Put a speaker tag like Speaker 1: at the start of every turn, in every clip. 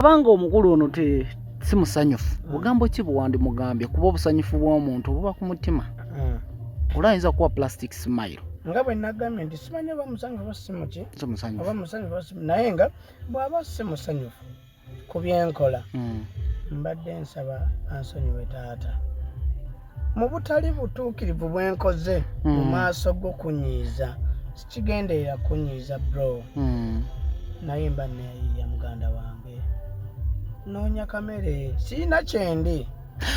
Speaker 1: Abanga omukulu ono te si musanyufu, bugambo ki bwewandimugambye? Kuba obusanyufu bw'omuntu buba ku mutima. Olwo ayinza kuwa plastic smile.
Speaker 2: Nga bwe nagambye nti simanyi oba musanyufu oba si muki,
Speaker 1: Si musanyufu.
Speaker 2: Oba musanyufu oba si, naye nga bw'aba si musanyufu ku byenkola, mbadde nsaba ansonyiwe taata mu butali butuukirivu bwe nkoze mu maaso go. Kunyiiza sikigenderera kunyiiza, bro, naye mba neeyiya. Muganda wange, noonya kamere, siina kyendi.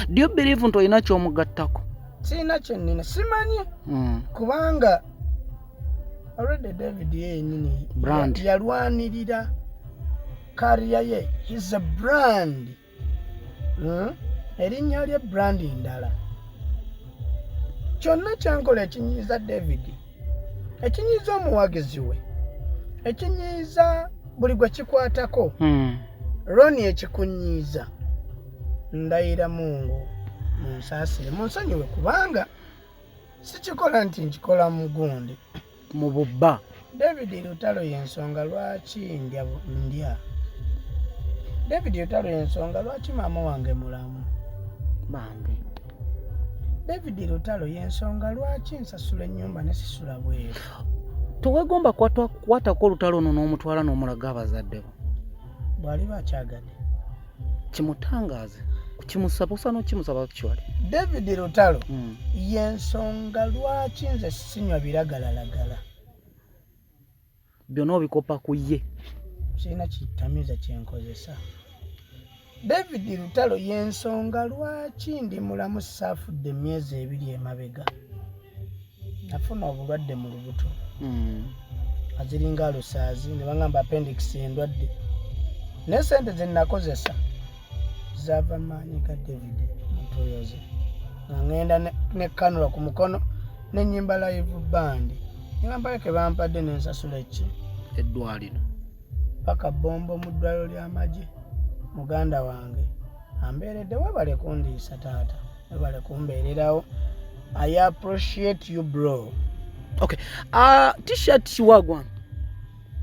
Speaker 1: Do you believe nti olina ky'omugattako?
Speaker 2: Siina kyenina, simanyi, kubanga already David ye yenyini
Speaker 1: Brand.
Speaker 2: Yalwanirira career ye. He's a brand. Erinnya lye brand ndala. Kyonna kyenkola ekinyiiza David, ekinyiiza omuwagizi we, ekinyiiza buli gwe kikwatako, Roni, ekikunyiiza, ndayira Mungu munsaasire, munsonyiwe, kubanga sikikola nti nkikola mugundi
Speaker 1: mu bubba.
Speaker 2: David Lutalo yensonga lwaki ndya ndya. David Lutalo yensonga lwaki maama wange mulamu.
Speaker 1: Bambi.
Speaker 2: David Lutalo yensonga lwaki nsasula ennyumba ne sisula bweru.
Speaker 1: Tewegomba kukwatako olutalo ono n'omutwala n'omulaga abazadde bo?
Speaker 2: Bw'aliba akyagadde.
Speaker 1: Kimutangaaze, kimusaba, osa n'okimusaba actually.
Speaker 2: David Lutalo yensonga lwaki nze sinywa biragalalagala.
Speaker 1: Byonna obikopa ku ye.
Speaker 2: Sirina kitamiiza kyenkozesa. David Lutalo yensonga lwaki ndi mulamu. Saafudde emyezi 2 emabega nafuna obulwadde mu lubuto, aziringa alusaazi, ne bagamba appendix endwadde, naye sente ze nakozesa zaava maanyi ga David Mutuyoze, nga ŋŋenda ne cannula ku mukono nenyimba live band, ne bampayo ke bampadde nensasula eki
Speaker 1: eddwaliro.
Speaker 2: Paka bombo mu ddwaliro ly'amagye. Muganda wange ambeeredde, webale kundiisa taata, webale kumbeererawo. I appreciate you, bro.
Speaker 1: Okay, T-shirt wagwan?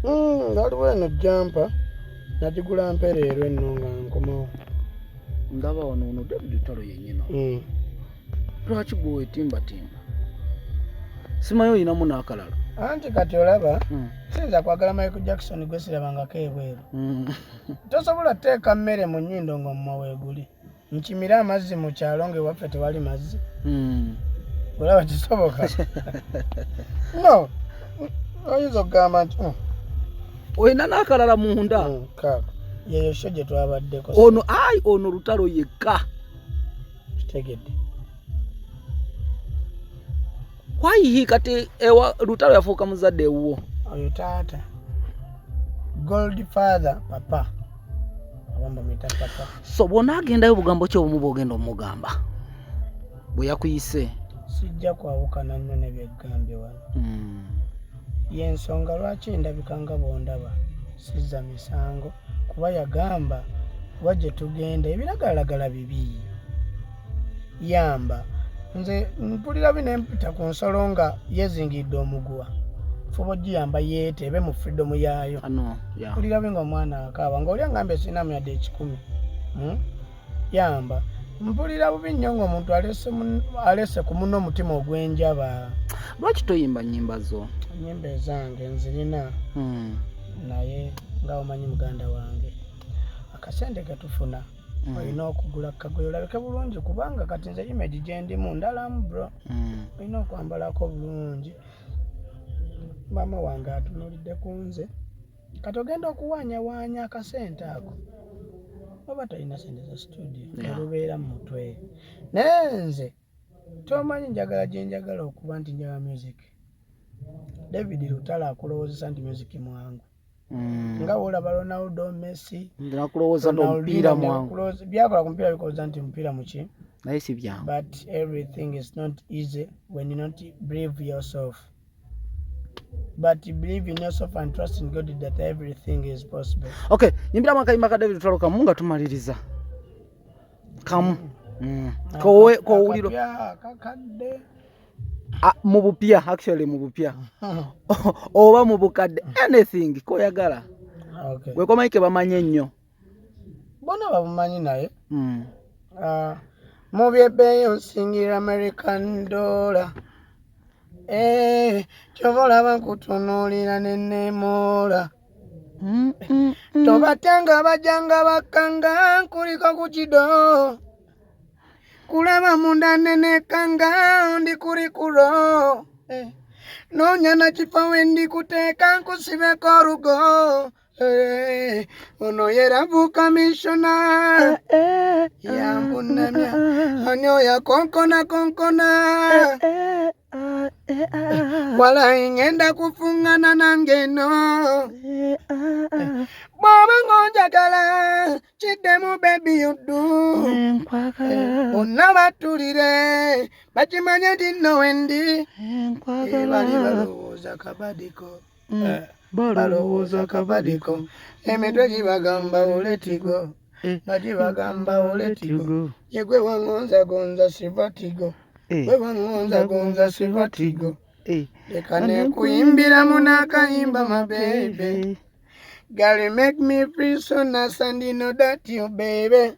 Speaker 2: Waliwo eno jumper nagigula mpereero enno nga nkomawo.
Speaker 1: Ndaba wano ono David Lutalo yennyini. Lwaki gwe wetimbatimba? Simanyi oyinamu n'akalala.
Speaker 2: Anti kati olaba, siyinza kwagala Michael Jackson gwe sirabangako ebweru. Tosobola kuteeka mmere mu nnyindo ng'omumwa weeguli. Nkimire amazzi mu kyalo ng'ewaffe tewali mazzi? Olaba kisoboka? No, oyinza okugamba nti
Speaker 1: Olina n'akalala munda.
Speaker 2: Kaako yeyo show gye twabaddeko.
Speaker 1: Ono ai ono Lutalo yekka.
Speaker 2: Kitegedde.
Speaker 1: Why kati ewa Lutalo yafuuka muzadde ewuwo?
Speaker 2: Oyo taata, gold father, papa, oba mbamuyita papa.
Speaker 1: So bw'onaagendayo, obugambo ki obumu bw'ogenda omugamba bwe yakuyise?
Speaker 2: Sijja kwawukana nnyo ne byeggambye wano. Yensonga lwaki ndabika nga bwondaba, sizza misango, kuba yagamba wa gye tugenda ebiragalalagala bibi. Yamba nze mpulira bi nempita ku nsolo nga yezingiridde omuguwa, fuba ogiyamba yeete ebe mu freedom yaayo.
Speaker 1: Ano, yeah.
Speaker 2: Mpulira bi nga omwana akaaba ngaoli angambye sinamu yadde 100. Yamba mpulira bubi nnyo ng'omuntu alese ku munno omutima ogw'enjaba.
Speaker 1: Lwaki toyimba nnyimba zo?
Speaker 2: Ennyimba ezange nzirina, naye nga omanyi muganda wange, akasente ketufuna, olina okugula kagoye olabike bulungi, kubanga kati nze image gyendimu ndalamu, bro. Olina okwambalako bulungi. Maama wange atunuulidde ku nze. Kati ogenda okuwaanyawaanya akasente ako, oba tolina sente za studio, olubeera mu mutwe. Naye nze tomanyi njagala gye njagala okuba nti njagala music. David Lutalo akulowoozesa nti music mwangu, nga wolaba Ronaldo, Messi.
Speaker 1: Nakulowooza nti omupiira mwangu.
Speaker 2: Byakola ku mupiira bikolooza nti mupiira muki.
Speaker 1: Naye si byangu.
Speaker 2: But everything is not easy when you not believe yourself, but believe in yourself and trust in God that everything is possible.
Speaker 1: Okay, nyimbiramu akayimba ka David Lutalo kamu nga tumaliriza, kamu. Kowuliro.
Speaker 2: Akapya, kakadde?
Speaker 1: Ah, mu bupya, actually mu bupya oba mu bukadde, anything koyagala. Gwe komanyi ke bamanyi ennyo.
Speaker 2: Bonna babumanyi naye. Mu byebbeeyi onsingira American dollar. Eh, kyova olaba nkutunuulira ne neemoola. Tobatanga bajjanga bakkanga nkuliko ku kido. Kulaba munda nenekanga ndi kurikulo. Eh, noonya na kifo we ndikuteeka nkusibeko olugo. Eh, ono yeravuka mishona yambunamya ani oyo konkona konkona walayi ngenda kufuŋŋana nange no bw'oba ng'onjagala kiddemu baby you do.
Speaker 1: Nkwagala.
Speaker 2: Bonna batulire bakimanye nti nno wendi.
Speaker 1: Nkwagala.
Speaker 2: Bali balowooza kabadiko.
Speaker 1: Balowooza
Speaker 2: Balowooza kabadiko, emitwe gibagamba oletigo, nga gibagamba oletigo, yegwe waŋŋonzagonza sivatigo, gwe waŋŋonzagonza sivatigo. Leka nekuyimbiramu n'akayimba my baby. Girl, you make me feel so nice and you know that you baby.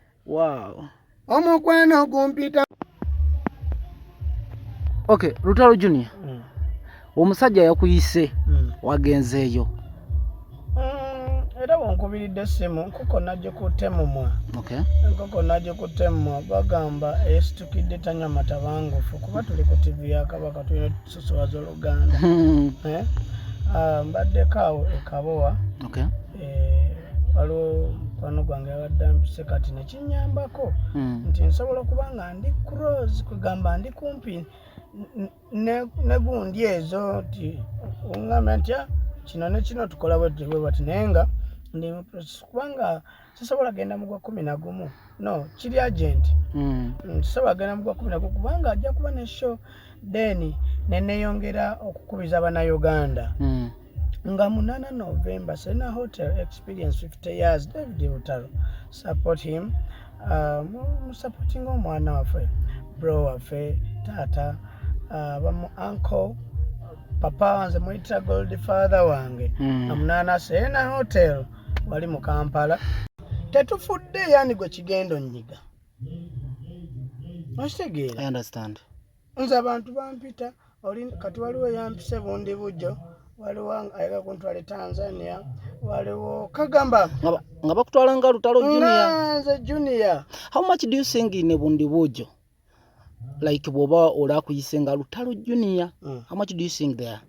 Speaker 2: Omukwano gumpita.
Speaker 1: Okay, Lutalo Junior, omusajja yakuyise, wagenzeeyo?
Speaker 2: Era bwonkubiridde essimu, nkoko nagikutte mumwa. Enkoko nagikutte mumwa. Bagamba eyesitukidde tanywa matabangufu. Kuba tuli ku TV ya Kabaka, tulina tusosowaza Oluganda. Eh? Ah, mbaddeko awo e Kabowa. Eh, waliwo mukwano gwange yabadde ampise, kati nekinyambako nti nsobola okuba nga ndi close, kugamba ndi kumpi ne gundi ezo, nti oŋŋambye nti, "Ah, kino ne kino tukola bwe tuti bwe bati," naye nga ndi mu process, kubanga sisobola genda mu gwa 11. No kiri agent. Sisobola genda mu gwa 11 kubanga ajja kuba ne show, then neneyongera okukubiza Bannayuganda nga 8 November, Serena Hotel, experience 50 years David Lutalo. Support him, musupportinga omwana waffe, bro waffe, taata, bamu uncle, papa wanze muyita gold father wange. Nga 8, Serena Hotel, wali mu Kampala. Tetufudde yani gwe kigendo nyiga, okitegeera?
Speaker 1: I understand.
Speaker 2: Nze abantu bampita oli kati, waliwo eyampise bundi bujjo, waliwo ayagala kuntwala e Tanzania, waliwo kagamba
Speaker 1: Nga bakutwala nga Lutalo Junior.
Speaker 2: Nga nze Junior.
Speaker 1: How much do you sing in bundi bujo? Like bw'oba olakuyise nga Lutalo Junior, how much do you sing there?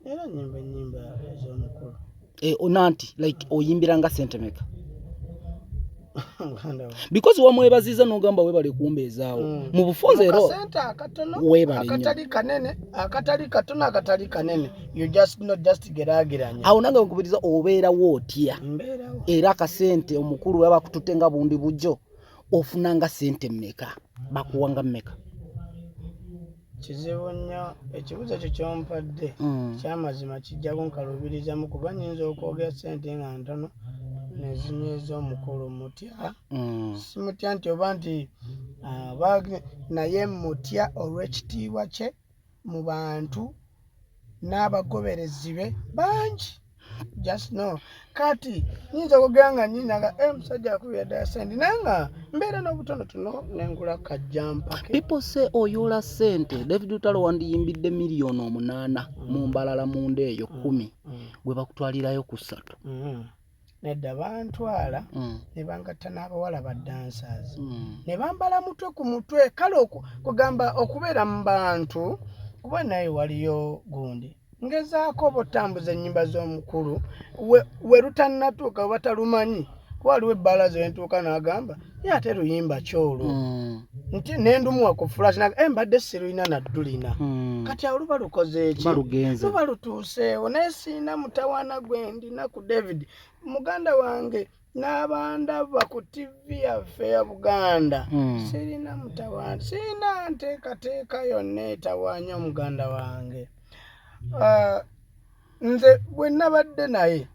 Speaker 2: Era nyimba enyimba ez'omukulu.
Speaker 1: Eh, onanti like oyimbira nga sente meka?
Speaker 2: Muganda wange.
Speaker 1: Because wamwebaziza n'ogamba webale kumbeezaawo. Mu bufunze era
Speaker 2: Mu kasente akatono,
Speaker 1: weebale nnyo.
Speaker 2: Akatali kanene, akatali katono, akatali kanene, you just not just geraageranya.
Speaker 1: Awo nange nkubiriza, obeerawo otya?
Speaker 2: Mbeerawo.
Speaker 1: Era akasente omukulu baba bakututte nga bundi bujjo, ofuna nga sente mmeka? Bakuwa nga mmeka?
Speaker 2: Kizibu nnyo ekibuzo ekyo kyompadde. Kyamazima kijja kunkalubirizamu, kuba nyinza okwogera sente nga ntono nezinyiiza omukulu. Mutya. Simutya nti oba nti naye mutya olw'ekitiibwa kye mu bantu n'abagoberezi be bangi. Just know, kati nyinza okwogera nga nyinaga musajja akubira ddala sente, naye nga mbeera n'obutonotono nengula kajjampake.
Speaker 1: People say oyoola sente. David Lutalo wandiyimbidde 8 miliyoni mu Mbalala munda eyo 10, gwe bakutwalirayo ku 3.
Speaker 2: Nedda, bantwala ne bangatta n'abawala ba dancers ne bambala mutwe ku mutwe. Kale kugamba okubeera mu bantu, kuba naye waliyo gundi ngezaako oba otambuza ennyimba z'omukulu we lutannatuuka we batalumanyi, kuba waliwo ebbaala zentuuka n'agamba ye ate luyimba kyolwo nti nendumuwa ku flash, mbadde sirulina naddulina. Kati awo luba lukoze eki?
Speaker 1: Balugenze.
Speaker 2: Luba lutuuseewo, naye siina mutawaana gwe ndina ku David muganda wange n'abandaba ku TV yaffe ya Buganda. Sirina mutawaana, sirina nteekateeka yonna etawaanya muganda wange. Ah, nze bwe nabadde naye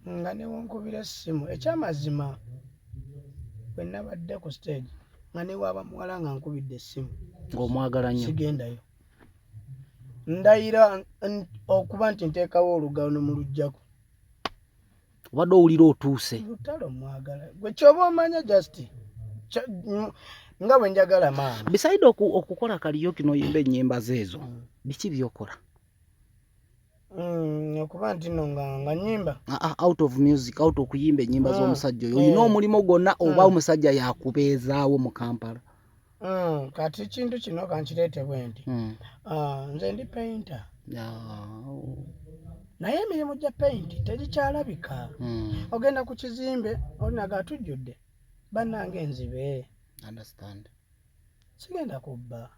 Speaker 2: nga newonkubira essimu, ekyamazima bwe nabadde ku stage nga newaaba muwala nga nkubidde essimu,
Speaker 1: Ng'omwagala nnyo.
Speaker 2: Sigendayo. Ndayira okuba nti nteekawo olugano mu lujjako.
Speaker 1: Obadde owulira otuuse?
Speaker 2: Lutalo mwagala. Gwe kyoba omanya just nga bwe njagala maama.
Speaker 1: Beside okukola karaoke n'oyimba ennyimba zeezo, biki byokola?
Speaker 2: Okuba nti no nga nyimba.
Speaker 1: Ah, out of music, out okuyimba ennyimba z'omusajja oyo, olina omulimu gwonna oba omusajja yakubeezaawo mu Kampala?
Speaker 2: Kati kintu kino kankireete bwe nti, ah, nze ndi painter, naye emirimu gya paint tegikyalabika. Ogenda ku kizimbe, olinaga atujjudde, bannange nzibe.
Speaker 1: Understand.
Speaker 2: Sigenda kubba.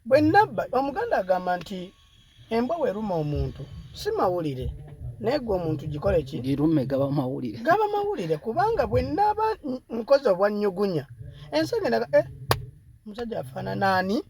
Speaker 2: Bwe nabba, Omuganda agamba nti embwa bweruma omuntu si mawulire, naye gwe omuntu gikole ki?
Speaker 1: Girume, gaba mawulire.
Speaker 2: Gaba mawulire, kubanga bwe naba nkoze obwannyugunya, ensi egenda, eh, omusajja afaanana ani?